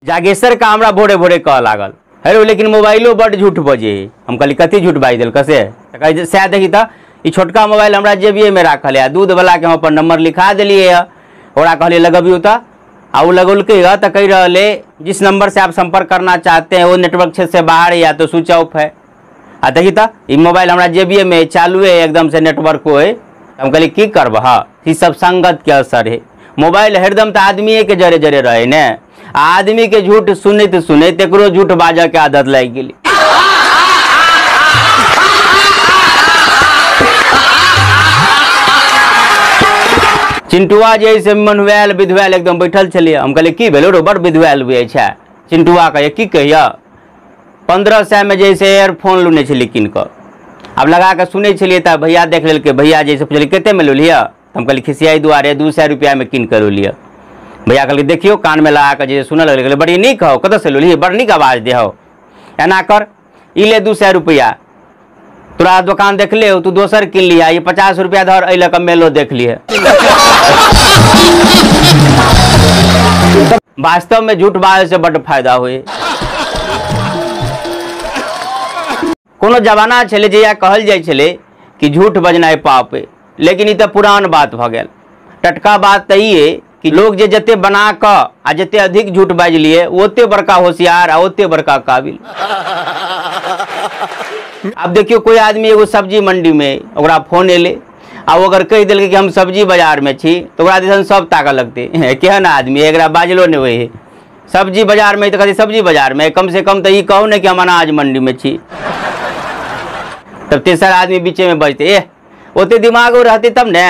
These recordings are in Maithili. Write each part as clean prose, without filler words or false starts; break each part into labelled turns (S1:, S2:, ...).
S1: जागेश्वर का हमरा भोरे भोरे कह लागल हेलो, लेकिन मोबाइलो बड झूठ बजे। हम कहली कथी झूठ बाजि देलक से? तऽ कहै सएह देखी तऽ ई छोटका मोबाइल हमरा जेबिएमे राखल है, दूध वाला के हम अपन नंबर लिखा देलियै है, ओकरा कहलियै लगबियौ तऽ, आ ओ लगौलकै है तऽ कहि रहल है जिस नंबर से आप संपर्क करना चाहते हैं वो नेटवर्क क्षेत्र से बाहर है या तो स्विच ऑफ है। आ देखी तऽ ई मोबाइल हमरा जेबिएमे चालुए है, एकदम से नेटवर्को है। हम कहलियै की करबह, ई सब संगत के असर है। मोबाइल हरदम तऽ आदमीए के जरे जरे रहे ने, आदमी के झूठ सुनैत सुनैत एकरो झूठ बाजऽ के आदत लागि गेलै। चिंटुआ जे से मनुआयल विधुआयल एकदम बैठल छलियै। हम कहलियै की भेलो रो, बड़ विधुआयल बुझै छै। चिंटुआ कहै की कहिया, 1500 में जे से एयरफोन लेने छलियै कीन कऽ, आब लगा कऽ सुनै छलियै तऽ भैया देख लेलकै। भैया जे से पुछलियै कतेकमे लेलियै, तऽ हम कहलियै खिसियाइ दुआरे 200 रुपैआमे कीन कऽ लेलियै। भैया कहलकै देखियौ, कानमे लगा कऽ जे सुनऽ लगलै, कहलै बड़ी नीक हौ, कतऽसँ लेलियै, बड़ नीक आवाज दे हौ, एना कर ई ले 200 रुपैआ, तोरा दोकान देखले हो, तू दोसर कीन लिहा, ये 50 रुपया धर एहि लऽ कऽ मेलो देख लिहे। वास्तव में झूठ बाजै से बड्ड फायदा होय। कोनो जमाना छलै जहिया कहल जाइ छलै कि झूठ बजनाइ पाप है, लेकिन ई तऽ पुरान बात भऽ गेल। टटका बात तऽ ई है कि लोग जे जते बना कऽ आ जते अधिक झूठ बाजि लिए ओते बड़का होशियार आ ओते बड़का काबिल। आब देखियौ कोई आदमी एगो सब्जी मंडी में ओकरा फोन एलै आ ओ अगर कहि देलकै कि हम सब्जी बाजार में छी तऽ ओकरा दिसन सब ताकऽ लगतै, केहन आदमी है, एकरा बाजलो नहि होइ है। सब्जी बाजार में तऽ कहतै सब्जी बाजार में, कम से कम तऽ ई कहू ने कि हम अनाज मंडी में छी। तब तेसर आदमी बीचे में बजतै, एह ओते दिमागो रहतै तब ने,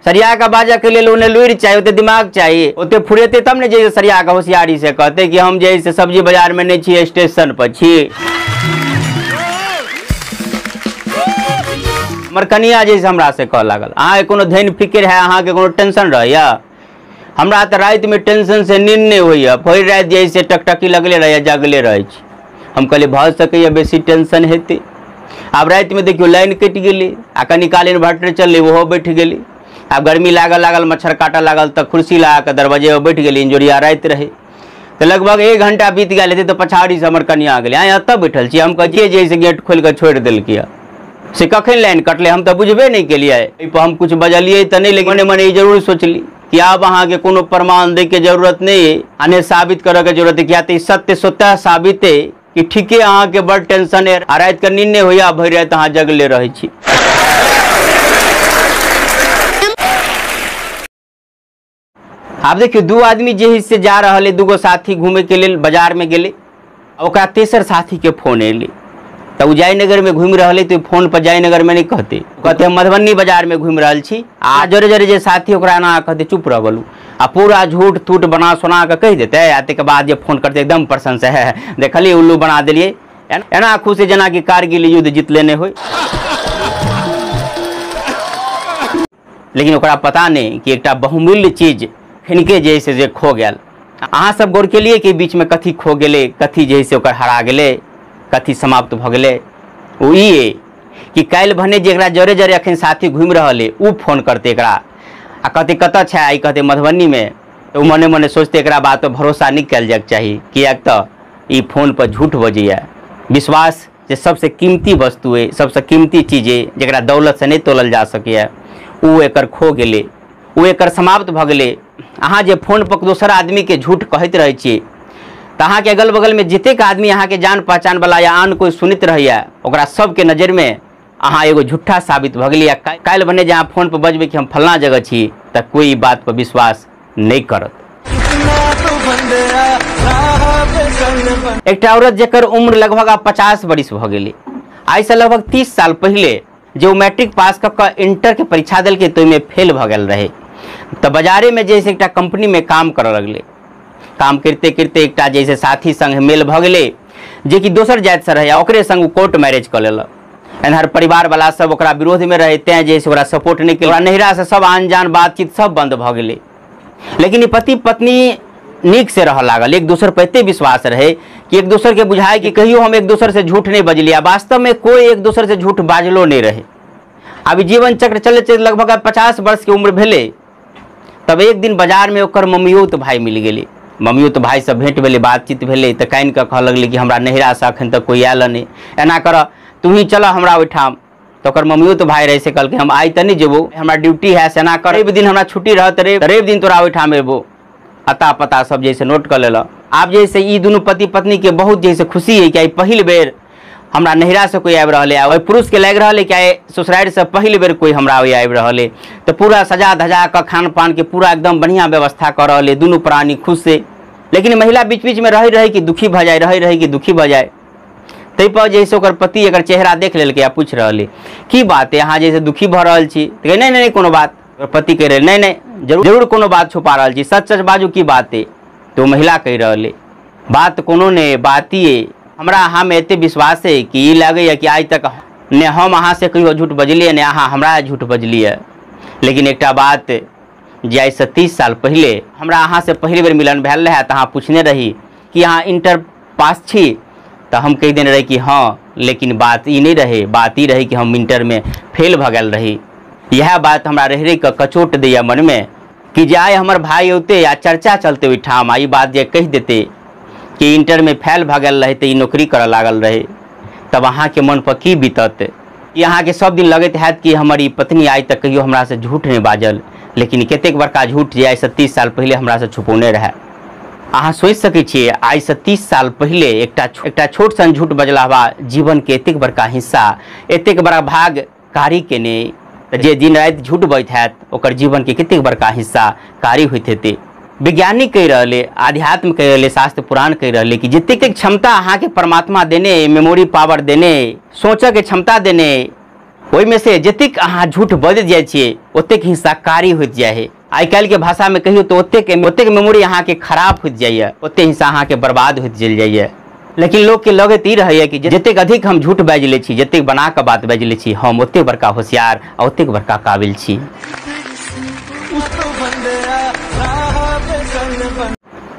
S1: सरिया के बाजऽ के लेल ओने लुरि चाही, ओते दिमाग चाही, ओते फुरेतै तब ने जे सरिया के होशियारी से कहतै कि हम जे से सब्जी बाजार में नहि छी, स्टेशन पर छी। हमर कनिया जे हमरा से कहऽ लागल, अहाँके कोनो धनि फिकिर है, अहाँके कोनो टेंशन रहैया? हमरा तऽ रातिमे टेंशन से नींद नहि होइया, भरि राति जे से टकटकी लगले रहैया, जगले रहै छी। हम कहलियै भऽ सकैया बेसी टेंशन हेतै। आब रातिमे देखियौ लाइन कटि गेलै आ कनि काल इन्वर्टर चललै ओहो बैठ गेलै। आब गर्मी लागऽ लागल, मच्छर काटऽ लागल तऽ कुर्सी लगा कऽ दरवाजे पर बैठ गेली, इंजोरिया राति रहै तऽ लगभग 1 घंटा बीत गेल हेतै तऽ पछाड़ीसँ हमर कनिया गेलै, आँय एतऽ बैठल छी? हम कहलियै जे से गेट खोलि कऽ छोड़ि देलकै, से कखन लाइन कटलै हम तऽ बुझबे नहि केलियै। एहिपर हम किछु बजलियै तऽ नहि, लेकिन मने मने ई जरूर सोचली कि आब अहाँके कोनो प्रमाण दैके जरूरत नहि अइ आ नहि साबित करऽके जरूरत है, किया तऽ ई सत्य स्वतः साबित अइ कि ठीके अहाँके बड़ टेंशन अइ आ रातिके नींद नहि होइया, भरि राति अहाँ जगले रहै छी। आब देखियौ 2 आदमी जे हिस्से जा रहल है, 2 गो साथी घूमे के लेल बाजार में गेलै, ओकरा तेसर साथी के फोन एलै तऽ ओ जयनगर में घूमि रहल है तऽ फोन पर जयनगर में नहीं कहते, कहते हम मधुबनी बाजार में घूमि रहल छी। आ जरे जरे जे साथी ओकरा एना कहते चुप रह बोलू, आ पूरा झूठ तूठ बना सुना कऽ कहि देतै, आ ताहिके बाद जे फोन करतै एकदम प्रशंसा है, देखलियै उल्लू बना देलियै, एना खुश है जेनाकि कारगिल युद्ध जीत लेने होइ। लेकिन ओकरा पता नहि कि एकटा बहुमूल्य चीज हिनके जे से जे खो गेल। अहाँ सब गौर केलियै कि बीचमे कथी खो गेलै, कथी जे से ओकर हरा गेलै, कथी समाप्त भऽ गेलै? ओ ई अइ कि काल्हि भने जे एकरा जरे जरे अखन साथी घूमि रहल अइ ओ फोन करतै एकरा आ कहतै कतऽ छै, ई कहतै मधुबनीमे, तऽ ओ मने मने सोचतै एकरा बात पर भरोसा नहि कयल जायके चाही, किएक तऽ ई फोन पर झूठ बजैया। विश्वास जे सबसँ कीमती वस्तु अइ, सबसँ कीमती चीज अइ, जकरा दौलतसँ नहि तोलल जा सकैए, ओ एकर खो गेलै, ओ एकर समाप्त भऽ गेलै। अहाँ जे फोन पर दोसर आदमीके झूठ कहैत रहै छियै तऽ अहाँके अगल बगलमे जतेक आदमी अहाँके जान पहचान वाला या आन कोइ सुनैत रहैया ओकरा सबके नजरिमे अहाँ एगो झूठा साबित भऽ गेलियै। काल्हि भने जे अहाँ फोन पर बजबै कि हम फल्लाँ जगह छी तऽ कोइ ई बात पर विश्वास नहि करत। एकटा औरत जकर उम्र लगभग आब 50 बरिस भऽ गेलै, आइसँ लगभग 30 साल पहिले जे ओ मैट्रिक पास कऽ कऽ इंटर के परीक्षा देलकै तऽ ओहिमे फेल भऽ गेल रहै, तऽ बाजारेमे जे से एकटा कंपनीमे काम करऽ लगलै। काम करिते करिते एकटा जे से साथी संग मेल भऽ गेलै जेकि दोसर जातिसँ रहै, ओकरे संग ओ कोर्ट मैरिज कऽ लेलक। एन्हर परिवार वाला सब ओकरा विरोधमे रहै तेँ जे से ओकरा सपोर्ट नहि केलक, ओकरा नहिरासँ सब आन जान बातचीत सब बंद भऽ गेलै। लेकिन ई पति पत्नी नीक से रहऽ लागल, एक दोसर पर एते विश्वास रहे कि एक दोसर के बुझाए कि कहियो हम एक दोसर से झूठ नहीं बजलियै, आ वास्तव में कोई एक दोसर से झूठ बाजलो नहीं रहे। अभी जीवन चक्र चलैत चलैत लगभग 50 वर्ष के उम्र भेलै, तब एक दिन बाजार में ओकर ममियौत भाई मिल गेलै। ममियोत भाई सब भेंट भेलै, बातचीत भेलै, तऽ कानि कऽ कहऽ लगलै कि हमरा नैहरासँ एखन तक कोइ आयल नहि, एना करऽ तूही चलऽ हमरा ओहिठाम। तऽ ओकर ममियोत भाई रहै से कहलकै हम आइ तऽ नहि जेबौ, हमरा ड्यूटी है, से एना कर रवि दिन हमरा छुट्टी रहत, रवि दिन तोरा ओहिठाम एबो। अता पता सब जे से नोट कऽ लेलक। आब जे से ई दुनू पति पत्नी के बहुत जे से खुशी है कि आइ पहिल बेर हमरा नैहरासँ कोइ आबि रहल है, ओहि पुरुषके लागि रहल है कि आइ ससुरारिसँ पहिल बेर कोइ हमरा ओहि आबि रहल है। तऽ पूरा सजा धजा कऽ खान पान के पूरा एकदम बढ़िआँ व्यवस्था कऽ रहल है, दुनू प्राणी खुश है। लेकिन महिला बीच बीचमे रहै रहै कि दुखी भऽ जाय, रहै रहै कि दुखी भऽ जाय। ताहिपर जे से ओकर पति एकर चेहरा देख लेलकै आ पूछि रहल है की बात है अहाँ जे से दुखी भऽ रहल छी? तऽ कहै नहि नहि कोनो बात। ओकर पति कहि रहल नहि नहि जरूर जरूर कोनो बात छुपा रहल छी, सच सच बाजू की बात है? तऽ ओ महिला कहि रहल है बात कोनो नहि, बात ही है हमरा अहाँमे एते विश्वास है कि ई लगैए कि आइ तक ने हम अहाँसँ कहियो झूठ बजलियै ने अहाँ हमरा झूठ बजलियै। लेकिन एकटा बात जे आइसँ 30 साल पहिले हमरा अहाँसँ पहिल बेर मिलन भेल रहए तऽ अहाँ पूछने रही कि अहाँ इंटर पास छी, तऽ हम कहि देने रही कि हँ, लेकिन बात ई नहि रहै, बात ई रहै कि हम इंटरमे फेल भऽ गेल रही। इएह बात हमरा रहि रहि कऽ कचोट दैए मनमे कि जे आइ हमर भाय औतै आ चर्चा चलतै ओहिठाम आ ई बात जे कहि देतै कि इंटरमे फेल भऽ गेल रहै तऽ ई नौकरी करऽ लागल रहै, तब अहाँके मनपर की बीतत? ई अहाँके सब दिन लगैत हैत कि हमर ई पत्नी आइ तक कहियो हमरासँ झूठ नहि बाजल, लेकिन कतेक बड़का झूठ जे आइसँ 30 साल पहिले हमरासँ छुपौने रहए। अहाँ सोचि सकै छियै आइसँ 30 साल पहिले एकटा छोट सन झूठ बजला बाद जीवनके एतेक बड़का हिस्सा, एतेक बड़ा भाग कारी केने, तऽ जे दिन राति झूठ बजैत हैत ओकर जीवनके कतेक बड़का हिस्सा कारी होइत हेतै। वैज्ञानिक कहि रहलै, आध्यात्म कहि रहलै, शास्त्र पुराण कहि रहलै कि जतेक क्षमता अहाँके परमात्मा देने, मेमोरी पावर देने, सोचऽके क्षमता देने, ओहिमे से जतेक अहाँ झूठ बजैत जाइ छियै ओतेक हिस्सा कारी होइत जाइ है। आइ काल्हिके भाषामे कहियौ तऽ ओतेक मेमोरी अहाँके खराब होइत जाइए, ओतेक हिस्सा अहाँके बर्बाद होइत चलि जाइए। लेकिन लोकके लगैत ई रहैए कि जतेक अधिक हम झूठ बाजि लै छी, जतेक बना कऽ बात बाजि लै छी, हम ओतेक बड़का होशियार आ ओतेक बड़का काबिल छी।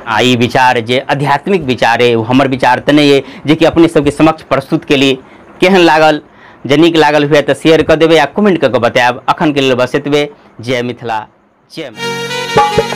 S1: आ ई विचार जे आध्यात्मिक विचार अइ ओ हमर विचार तऽ नहि अइ जेकि अपने सबके समक्ष प्रस्तुत केली। केहन लागल? जे नीक लागल हुए तऽ शेयर कऽ देबै आ कमेंट कऽ कऽ बतायब। अखनके लेल बस एतबे। जय मिथिला, जय मैथिली।